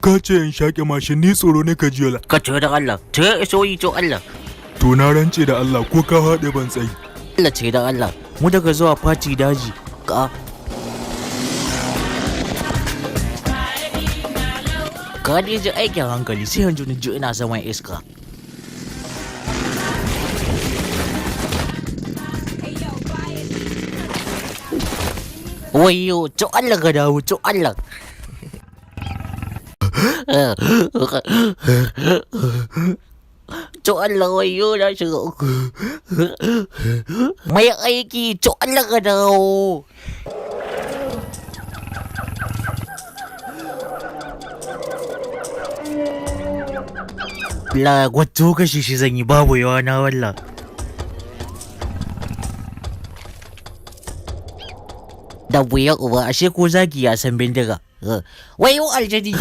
Ka ce in shaƙe mashin, ni tsoro ne ka jiya. Ka cire da Allah, cire isoyi to Allah. To na rance da Allah ko ka haɗe ban tsayi. Allah cire da Allah. Mu daga zuwa fati daji. Ka Ka dai ji aikin hankali, sai yanzu ni ji ina saman iska. Wayo, to Allah ka dawo, to Allah. To Allah, wayo, na shiga uku. Mai aiki, to Allah ka dawo. La wato kashe shi zan yi, babu yawa na wallah. Da buya uba, ashe ko zaki ya san bindiga. Wayo aljani.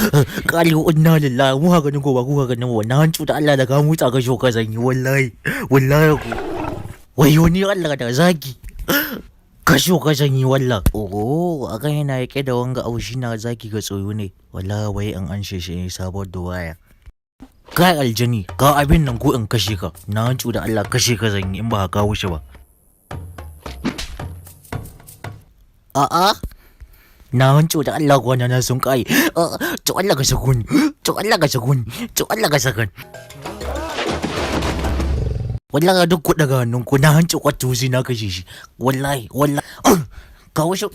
Qalu inna lillahi, mu haka ko ba ku haka nan wannan hancu da Allah da ka mutsa ka shoka zan yi, wallahi wallahi ku. Wayo ni Allah da zaki. Ka shoka zan yi wallah. Oh, akan yana yake da wanga abu shi na zaki ga tsoyo ne. Wallahi wai in an sheshe ne sabuwar duwaya. Kai aljani, ka abin nan ko in kashe ka. Na hancu da Allah kashe ka zan yi in ba ka kawo shi ba. A'a. Na hancu da Allah kwana na sun kai. To Allah ka sakun. To Allah ka sakun. To Allah ka sakun. Wallahi duk ku daga hannun ku, na hancu kwato sai na kashe shi. Wallahi wallahi. Kawo shi.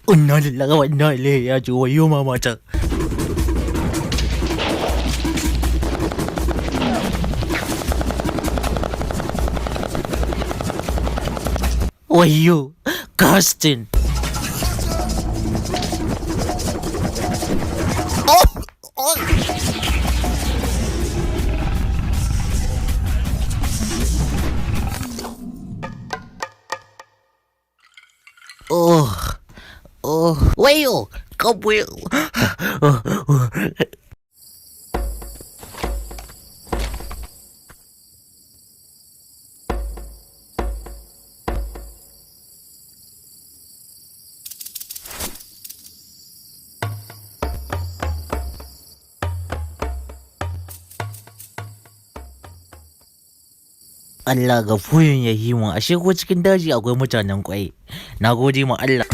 Inna lillahi wa inna ilaihi raji'un, wayo mamata. Wayo, casting. Oh, oh. Oh, oh, wayo, kabuyo. Allah ga fuyin ya himu, ashe ko cikin daji akwai mutanen kwai. Na gode ma Allah.